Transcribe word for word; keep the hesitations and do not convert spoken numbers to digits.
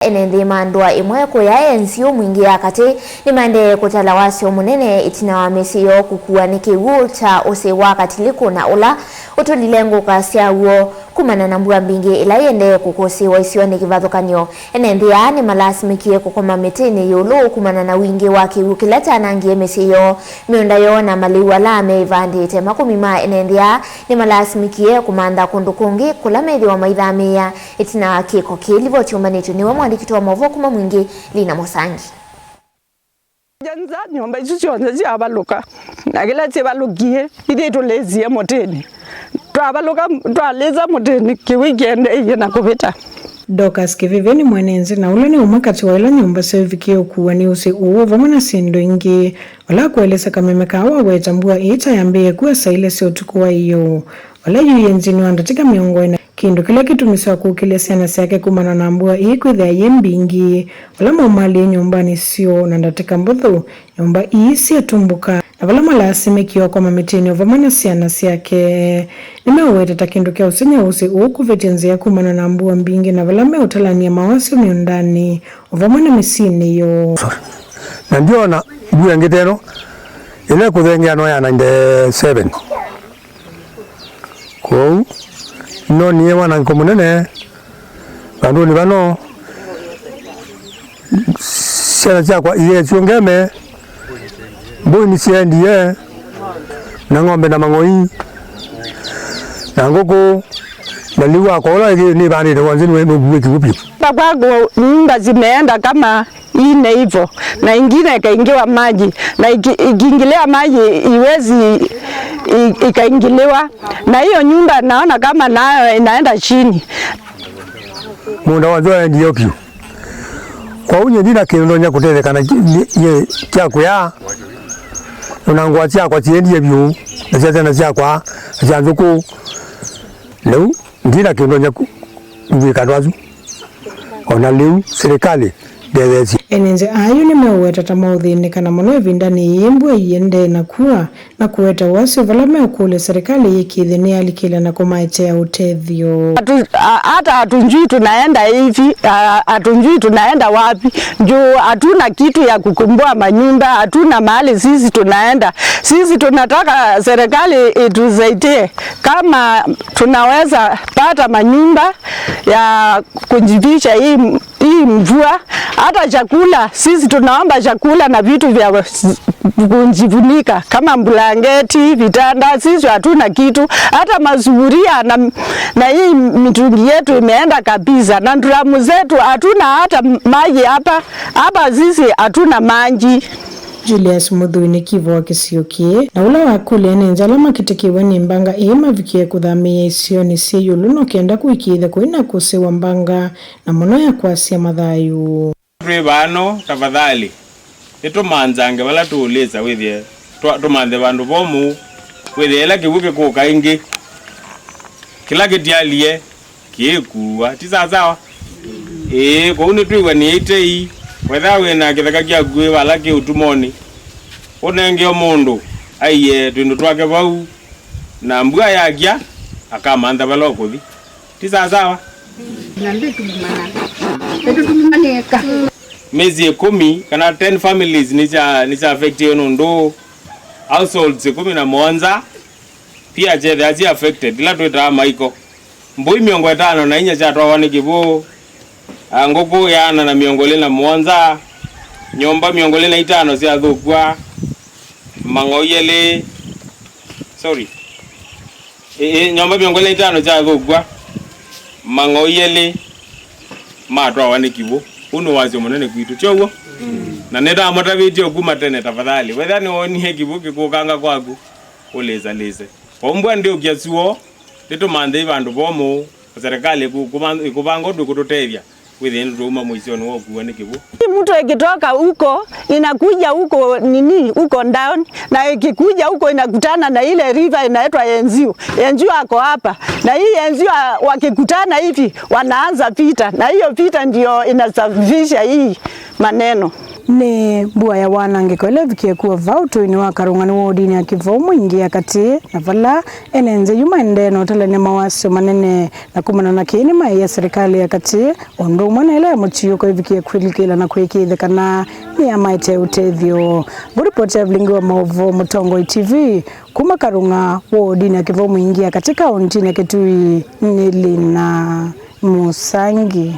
Ene nthĩ ma ndũa ĩmwe kũya Enziu Mwingĩ ya katĩ nĩmaendee kũtala wasyo mũnene ĩtina wa mĩsyĩ yoo kũkuwa nĩ kĩw'ũ kya ũsĩ wa Katiliku na ũla ũtũlile ngũka syaw'o kumana na mbua mbingĩ ĩla ĩendee kũkũsĩĩwa isionĩ kĩvathũkany'o. Ene nthĩ aa nĩmalasimĩkie kũkoma mĩtĩnĩ ĩũlũ kumana na wingĩ wa kĩw'ũ kĩla kyanangie mĩsyĩ yoo, mĩũnda yoo na malĩu ala me ĩvandĩte. Makũmi ma ene nthĩ aa nĩmalasimĩkie kũmantha kũndũ kũngĩ kũla methĩwa maithamĩĩa ĩtina wa kĩko kĩĩ. Livoti yũmbanĩtw'e nĩwe mũandĩki wa maũvoo kuma Mwingĩ, Lina Mũsangi. Nza nyũmba isu syonthe syavalũka, na kĩla kĩvalũkie, ithyĩ tũlĩsie mũtĩnĩ. Twavalũka, twalĩsa mũtĩnĩ, kĩw'ũ kĩendeeie na kũvĩta. Dorcas Kĩvĩvĩ nĩ mwene nzĩ, na ũla nĩ ũmwe katĩ wa ila nyũmba syoo ivikie ũkuwa nĩ ũsĩ ũũ vamwe na syĩndũ ingĩ, ũla kũelesya kameme kaa waweta mbua ĩĩ ta yambĩĩe kua saa ilĩ sya ũtukũ wa ĩyoo. Vala yu yĩ nthĩnĩ wa ndatĩka mĩongo ĩna, kĩndũ kĩla kĩtumisye akũkĩlya syana syake kumana na mbua ĩĩ kwĩthĩa yĩ mbingĩ. Vala maumalĩe nyũmbanĩ syoo na ndatĩka mbũthũ, nyũmba ii syatumbũka, na vala malasimĩkie ũkoma mĩtĩnĩ o vamwe na syana syake. Nĩmeũweta ta kĩndũ kya ũsengy'a ũsĩ ũũ kũvĩtya nzĩa kumana na mbua mbingĩ, na vala meũtalany'a mawasyo mĩũndanĩ o vamwe na mĩsyĩnĩ yoo. Na ndiona mbua ĩngĩ ta ĩno, ĩla ĩkũthengeanwa ya ninety-seven. Kwoou, nĩnonie wanangĩko mũnene vandũnĩ vano. Syana syakwa iyeesyũngeme, mbũi nĩsyaendie, na ng'ombe na mang'oi, na ngũkũ, na lĩu wakwa ũla ĩngĩ nĩvandĩte w'onthe nĩwe nũvuĩe kĩw'ũ vyũ. Kwa kwako nyumba zimeenda kama ine hivyo, na ingine ikaingiwa maji, na iki-, ikiingilia maji iwezi i-, ikaingiliwa, na hiyo nyumba naona kama nayo inaenda chini. Mũũnda w'onthe waendie vyũ. Kwoou nyie ndina kĩndũ ndonya kũtetheka na ki-, ni-, nyie kya kũya, ona ngũa syakwa siendie vyũ, na sya syana syakwa, na sya nzũkũ. Lĩu ndina kĩndũ ndonya ku-, kũvika andũ asu. Ona lĩu silikalĩ ndetheesye. Ene nzĩ aa yu nĩmeũweta ta maũthĩnĩka na mũno ĩvindanĩ yĩĩ mbua iendee na kua, na kũweta wasyo vala meũkũlya serikali yĩkĩĩthye nĩyalikĩlya na kũmaetea ũtethyo. Hatu-, a-, hata hatujui tunaenda hivi, a-, hatujui tunaenda wapi, juu hatuna kitu ya kukomboa manyumba, hatuna mahali sisi tunaenda. Sisi tunataka serikali itusaidie kama tunaweza pata manyumba ya kujificha hii, hii mvua. Hata chakula, sisi tunaomba chakula na vitu vya kujifunika kama blanketi, vitanda, sisi hatuna kitu. Hata masufuria na, na hii mitungi yetu imeenda kabisa, na drum zetu hatuna hata maji hapa. Hapa sisi hatuna maji. Julius Mũthui nĩ kiva wa kĩsio kĩĩ, na ũla wakũlya ene nzĩ ala makĩtĩkĩw'a nĩ mbanga ĩĩ mavikie kũthamĩĩa isionĩ syĩ ĩũlũ no kenda kũĩkĩĩthya kũi na kũsĩwa mbanga, na mũno ya kwasya mathayũ. Twĩ vano, tafadhali, nĩtũmanzange vala tũũlĩsa wĩthĩe twa-, tũmanthe vandũ vomũ, wĩthĩe ĩla kĩw'ũ kĩkũka ĩngĩ, kĩla kĩtyalie kĩĩkuwa, ti sawasawa? Ĩĩ, kwoou nĩtwĩw'anĩe itei. Wethĩa wĩ na kĩtheka kyaku ĩ vala kĩ ũtumonĩ, ũnenge o mũndũ aiee twĩndũ twake vau, na mbua yakya, akamantha vala ũkũthi. Ti sawasawa? Mĩsyĩ ĩkũmi kana ten families nĩsya, nĩsya affectiwe nũndũ households ĩkũmi na mũonza pia syethĩa syĩ affected, ila twĩtaa maiko. Mbũi mĩongo ĩtano na inya syatwawa nĩ kĩw'ũ, a, ngũkũ ĩana na mĩongo ĩlĩ na mũonza, nyũmba mĩongo ĩlĩ na itano syathũkw'a, mang'oi elĩ, sorry, ĩ, ĩ, nyũmba mĩongo ĩlĩ na itano syathũkw'a, mang'oi elĩ matwawa nĩ kĩw'ũ. Ũu nĩ wasyo mũnene kwitũ, ti ũw'o? Na nĩtamũtavĩtye o kuma tene, tafadhali, wethĩa nĩwoonie kĩw'ũ kĩkũkanga kwaku, ũlĩsalĩse. Kwa mbua ndĩũkya syũa, nĩtũmanthei vandũ vomũ, na serikali ĩkũ-, ĩkũvanga ũndũ ĩkũtũtethya wĩthĩe nĩtwauma mũisyonĩ wa ũkuwa nĩ kĩw'ũ. Hii mto ikitoka huko, inakuja huko nini, huko down, na ikikuja huko inakutana na ile river inaitwa Enziu. Enziu ako hapa. Na hii Enziu, ah, wakikutana hivi, wanaanza vita. Na hiyo vita ndio inasababisha hii maneno. Nĩ mbua ya wanangĩko ĩla ĩvikie kuo vau ũtũinĩ wa Karũng'a nĩ wodinĩ ya Kĩvou Mwingĩ ya katĩ, na vala ene nzĩ yu maendee na ũtalany'a mawasyo manene, na kumana na kĩĩ nĩmaĩie serikali ya katĩ, ũndũ ũmwe na ĩla ya mũtiũko ĩvikie kwĩlikĩla na kwĩkĩĩthya kana nĩyamaete ũtethyo. Ngũripoti ya vilingi wa maũvoo Mũtongoi T V kuma Karũng'a wodinĩ ya Kĩvou Mwingĩ ya katĩ kaũntinĩ ya Kitui nĩ Lina Mũsangi.